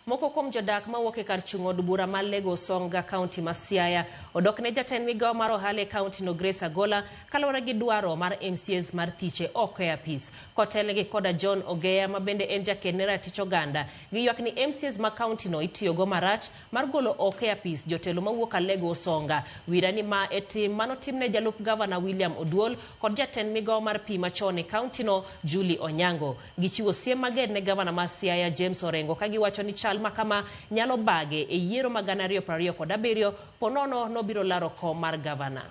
Moko kuom jodak mawuok e kar chung' od bura ma Alego Usonga, kaunti ma Siaya, odok ne jatend migawo mar ohala e kaunti no Grace Agola kaluwore gi dwaro mar MCAs mar thiche oko e apis. Kotelnegi koda John Ogeya ma bende en jaked ne ratich oganda, giywak ni MCAs ma kaunti no itiyogo marach mar golo oko e apis jotelo mawuok Alego Usonga. Wira ni ma e tim manotimne jalup gavana William Oduol kod jatend migawo mar pi machon e kaunti no Julie Onyango. Gichiwo siem mager ne gavana ma Siaya James Orengo ka giwacho ni chal ma kama nyalo bage e yiero ma 2027 ponono nobiro laro kom mar gavana.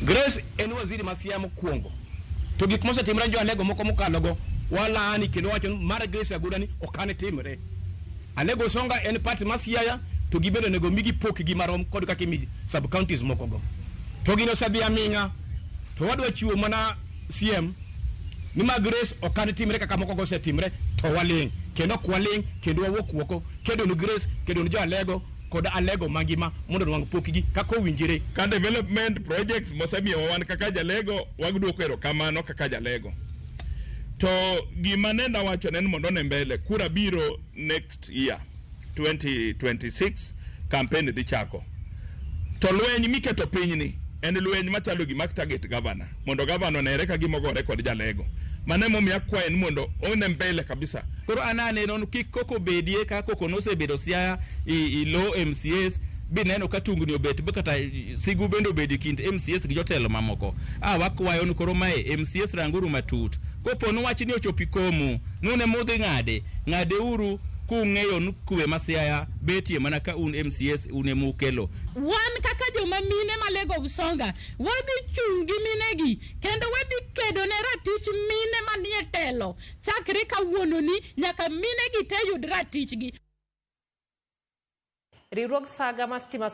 Grace en waziri ma Siaya mokwongo. To gik mosetimre jo Alego moko mokalogo walaani kendo wacho ni mar Grace Agola ni ok ane timre. Alego Usonga en party ma Siaya to gibedo onego migi pokgi marom kod kaka imi sub counties moko go. To gino osedhi aming'a to wadwa chiwo mana siem ni ma Grace ok ane timre kaka moko go osetimre to waling' kendo ok waling' kendo wawuok woko kedo ni Grace kedo ni jo Alego kod Alego mangima mondo onwang' pokgi kaka owinjore. Ka development projects mosemiyowa wan kaka Jalego waduoko erokamano kaka Jalego. To gima nenda wacho ne ni mondo one mbele kura biro next year 2026 campaign dhi chako. To lweny miketo piny ni en lweny machalo gima target governor mondo governor onere ka gima ogore kod Jalego. Mano emomiyo akwaye ni mondo one mbele kabisa. Koro an aneno ni kik koko bedie ka koko nosebedo Siaya i low MCAs bineno ka tungni obet be kata sigu bende obedo e kind MCAs gi jotelo mamoko. A wakwayo ni koro mae MCAs ranguru matut. Kopo ni wachni ochopo ikomu, nune mudhi ng'ade, ng'ade uru kung'eyo ni kwe ma Siaya betie mana ka un MCAs un ema ukelo. Wan kaka joma mine ma Alego Usonga, wadhi chung' gi minegi kendo wadhi kedo ne ratich mine manie telo chakre kawuononi nyaka minegi te yud ratichgi. Riwruog saga ma stima.